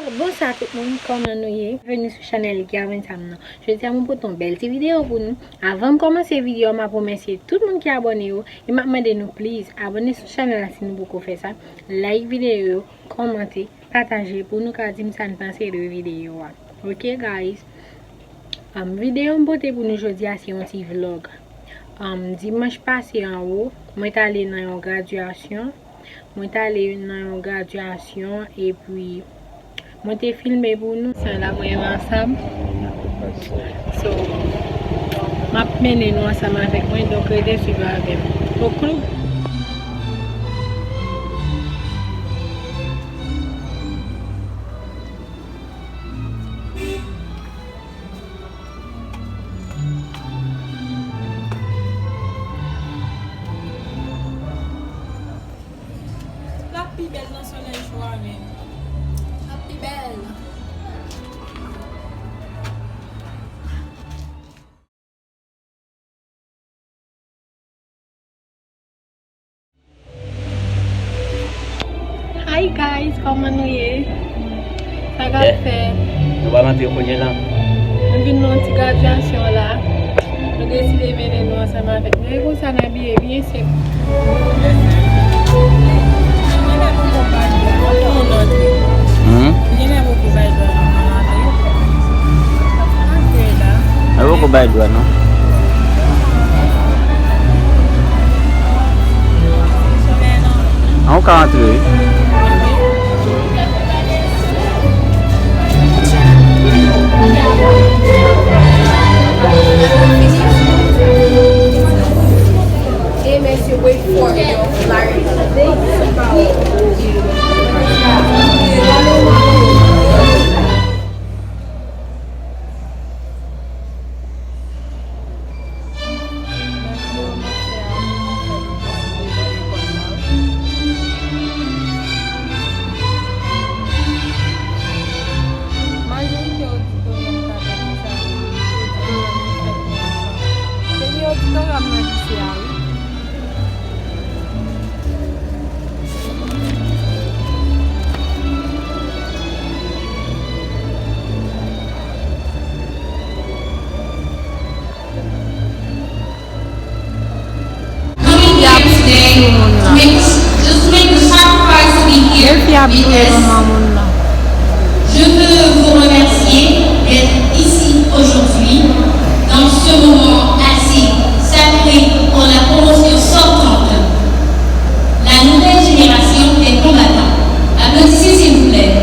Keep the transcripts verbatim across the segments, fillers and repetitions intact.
Bonswa tout moun, kòman nou ye? Byenveni sou chanèl Gervin Sam nan. Jodi a mwen pote yon bèl ti videyo pou nou. Avan m kòmanse videyo a, m ap remèsye tout moun ki abòne yo e m ap mande nou please abòne sou chanèl la si nou poko fè sa. Like videyo yo, kòmante, pataje pou nou ka di m sa n panse de videyo a. Ok guys. Um, videyo m pote pou nou jodi a se yon ti vlog. Um, dimanch pase anwo, mwen t ale nan yon gradyasyon. Mwen t ale nan yon gradyasyon epi mwen te filme pou nou. Sa la mwen menm ansanm. So, m ap mennen nou ansanm avèk mwen, donk rete swiv avè m. Oklou. L ap pi bèl nan solèy cho a menm. L ap pi bèl. Hi guys, kòman nou ye? Sa k ap fèt? Nou pral antre kounye la. Nou vin nan yon ti gradyasyon la. Nou deside mennen nou ansanm avèk nou. E konsa n abiye byen senp. Hmm? Yo poko bay dwa non. An, ou ka antre wi. Hey, mesye, wait for your flyer. Majorite oditoryòm k ap fèt sa, se oditoryòm ki fèt nan, se gen oditoryòm nan lise a wi. Defi ap sou moun nan. Defi ap touye manman moun nan. Je veux vous remercier d'être ici aujourd'hui dans ce moment assez sacré pour la promotion sortante, la nouvelle génération des combattants. Applaudissez s'il vous plaît.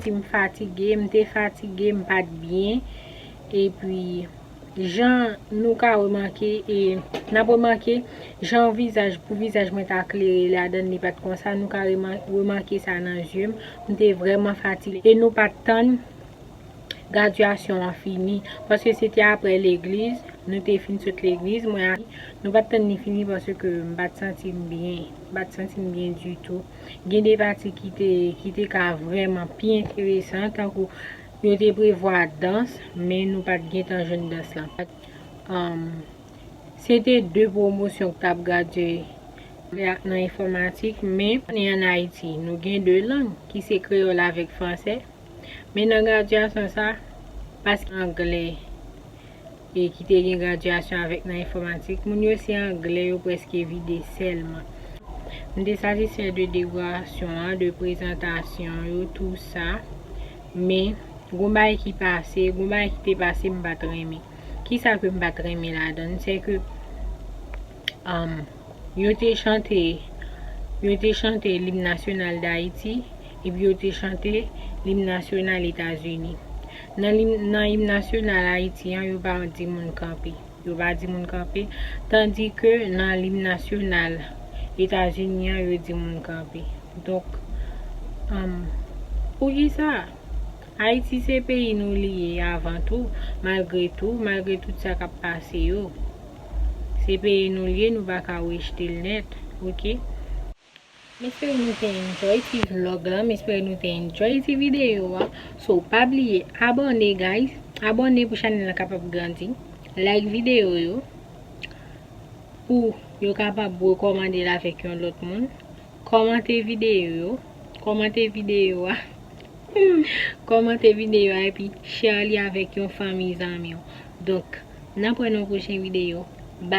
Si m fatige, m te fatige, m pa t byen. Epi, jan nou ka remake, e n ap remake, jan vizaj, pou vizaj mwen ta klere ladan, li pa t konsa, nou ka rema-, remake sa nan zye m. M te vrèman fatige. E nou pa t tann gradyasyon an fini, paske se te apre legliz, nou te fin sot legliz, mwen ak nou pa t tann li fini paske m pa t santi m byen, m pa t santi m byen ditou. Gen de pati ki te, ki te ka vrèman pi enteresan, tankou yo te prevwa dans, men nou pa t gentan jwenn dans lan. Um, se te de pwomosyon k t ap gradye nan enfòmatik, men konnen ann Ayiti, nou gen de lang, ki se kreyòl avèk fransè. Men nan gradyasyon sa, paske anglè, e ki te gen gradyasyon avèk nan enfòmatik, moun yo se anglè yo prèske vide sèlman. M te satisfè de dekorasyon an, de prezantasyon yo, tou sa. Men, gon bagay ki pase, gon bagay ki te pase m pa t renmen. Kisa ke m pa t renmen ladan l? Se ke, um, yo te chante, yo te chante lim nasyonal Dayiti, epi yo te chante lim nasyonal Etazini. Nan lim, nan im nasyonal Ayiti an, yo pa di moun kanpe. Yo pa di moun kanpe. Tandi ke nan lim nasyonal Etazini an, yo di moun kanpe. Donk, um, poukisa? Ayiti se peyi nou li ye avan tou, malgre tou, malgre tout sa k ap pase yo. Se peyi nou li ye, nou pa ka rejte l nèt, oke? M espere nou te enjoy ti vlog la, m espere nou te enjoy ti videyo a. So, pa bliye abòne, guys. Abòne pou chanèl la kapab grandi. Like videyo yo pou yo kapab rekòmande l avèk yon lòt moun. Kòmante videyo yo. Kòmante videyo a. Kòmante videyo a epi share li avèk yon fanmi zanmi w. Donk, n ap wè nan pwochen videyo. Bye!